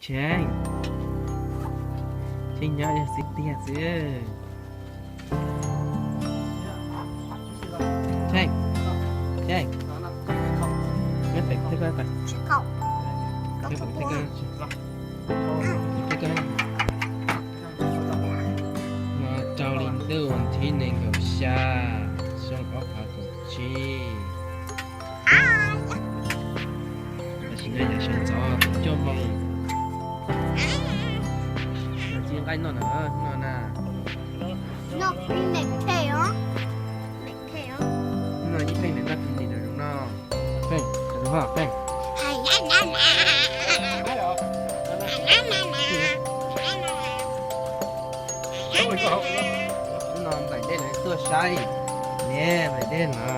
Cheej, Cheej nyob ib xwb tiag xwb. Cheej, Cheej, muab peem thawj koj, muab peem thawj koj, thawj koj. No rau hli ntuj thib nees nkaum xya, xyoo ob phav kaum tsib. Tam sim no yog sawv ntxov cuaj moos. Txiv nqaij noj na, noj na. Noj ib pheej niam noj ib pheej niam noj ib pheej niam noj zoo no. Pheej, pheej. Hnub no nplaim dej lawv tuaj saib ne, nplaim dej no.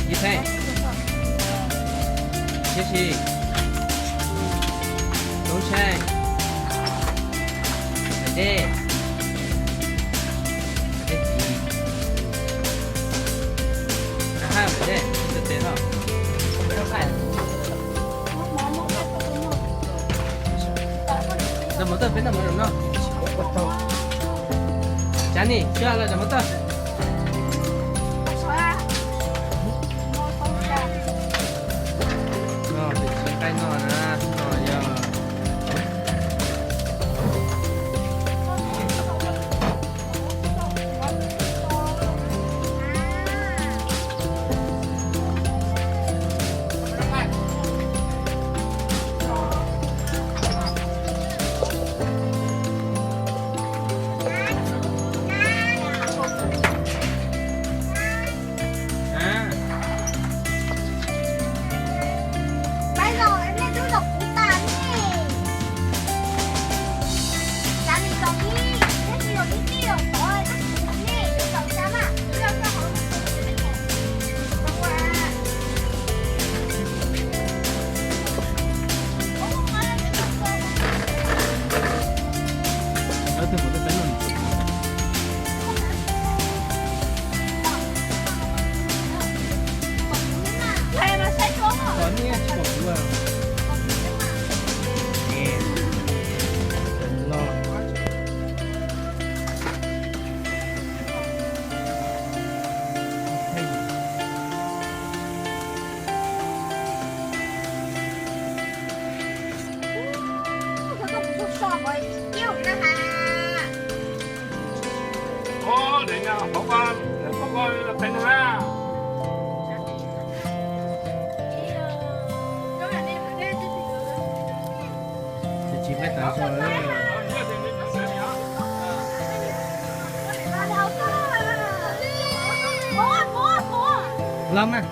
Yis Theej, Siab Sis, Loob Tsheej, Nplaim Dej, Nplaim Dej Txiv, Nplaim Dej, Zam Mov tuaj, peb noj mov zam no. Tsav Nis, Tsuj Lam, Zam Mov tuaj. Noj pem txiv nqaij noj na, no yog Los mas.